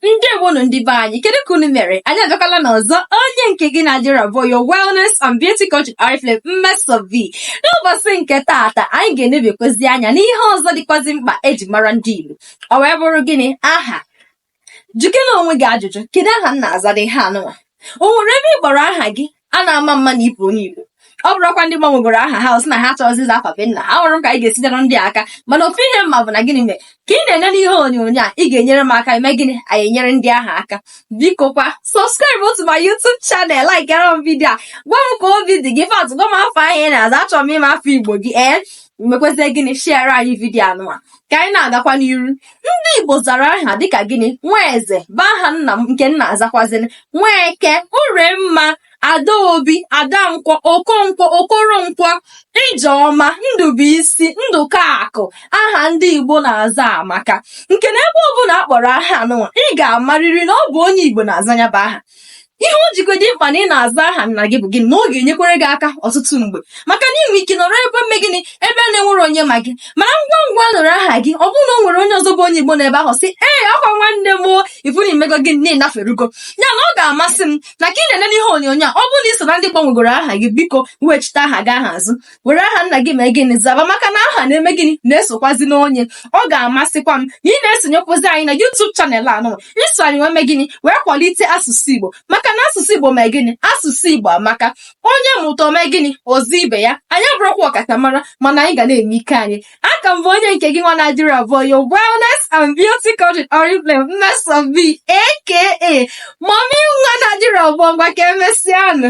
Ndewonu ndị be anyị, kedu ka unu mere? Anyị abịakwala n'ọzọ. Onye nke gị na-adịrọ bụ your wellness and beauty coach Oriflame Mmeso V. N'ụbọchị nke taata, anyị ga-enebekwezi anya n'ihe ọzọ dịkwazị mkpa eji mara ndị Igbo. Ọ wee bụrụ gịnị? Aha. Jụkene onwe gị ajụjụ, kedu aha m na-aza dị ihe anụnwa? O nwere ebe ị kpọrọ aha gị a na-ama mma na ịbụ onye Igbo? Ọ bụrụkwa ndị gbanwegoro aha ha, sị na ha achọghịzị ịza afa be nna ha, hụrụ m ka anyị ga-esi nyere ndị aka. Mana ofu ihe mma bụ na gịnị mere ka ị na-ene n'ihe onyonyo a, ị ga-enyere m aka ime gịnị? Anyị enyere ndị ahụ aka. Biko kwa, subscribe to my YouTube channel, like m video a, gwa m ka obi dị gị fat, gwa m afa ahụ ị na-aza, achọrọ m ịma afa Igbo gị. Ee, mekwezie gịnị? Share anyị video anụnwa ka anyị na-agakwa n'iru. Ndị Igbo zara aha dịka gịnị? Nwaeze bụ aha nna m nke nna azakwazịrị, Nweke, Uremma, Adaobi, Adankwọ, Okonkwo, Okoronkwo, Ijeọma, Ndụbụisi, Ndụkakụ. Aha ndị Igbo na-aza amaka, nke na ebe ọbụla a kpọrọ aha anụnwa, ị ga-amarịrị na ọ bụ onye Igbo na-aza ya bụ aha. Ihe o jikwa dị mkpa na ị na-aza aha nna gị bụ gịnị? Na ọ ga-enyekwere gị aka ọtụtụ mgbe, maka na ị nwee ike nọrọ ebe mme gịnị, ebe na-enwere onye ma gị, mana ngwa ngwa nụrụ aha gị, ọ bụrụ na o nwere onye ọzọ bụ onye Igbo n'ebe ahụ, sị, "Ee, ọkwa nwanne m," ifu na imego gị na ịnaferugo ya. Na ọ ga-amasị m na ka ị na-ene n'ihe onyonyo a, ọ bụrụ na ị so na ndị gbanwegoro aha gị, biko weghachite aha gị aha azụ, were aha nna gị mee gịnị? Zaba, maka na aha na-eme gịnị? Na-esokwazi n'onye. Ọ ga-amasịkwa m na ị na-esonyekwụzi anyị na YouTube channel anụ, iso anyị wee mee gịnị? Wee kwalite asụsụ Igbo, maka na asụsụ Igbo mee gịnị? Asụsụ Igbo amaka. Onye mụta mee gịnị? Ozi ibe ya. Anyị abụrụkwa ọkachamara, mana anyị ga na-eme ike anyị. Aka m bụ onye nke gị nwa na-adịrị abụọ, your wellness and beauty coach Oriflame Mmeso V, aka Mommy nwa na-adịrị abụọ. Ngwa, ka emesịanụ.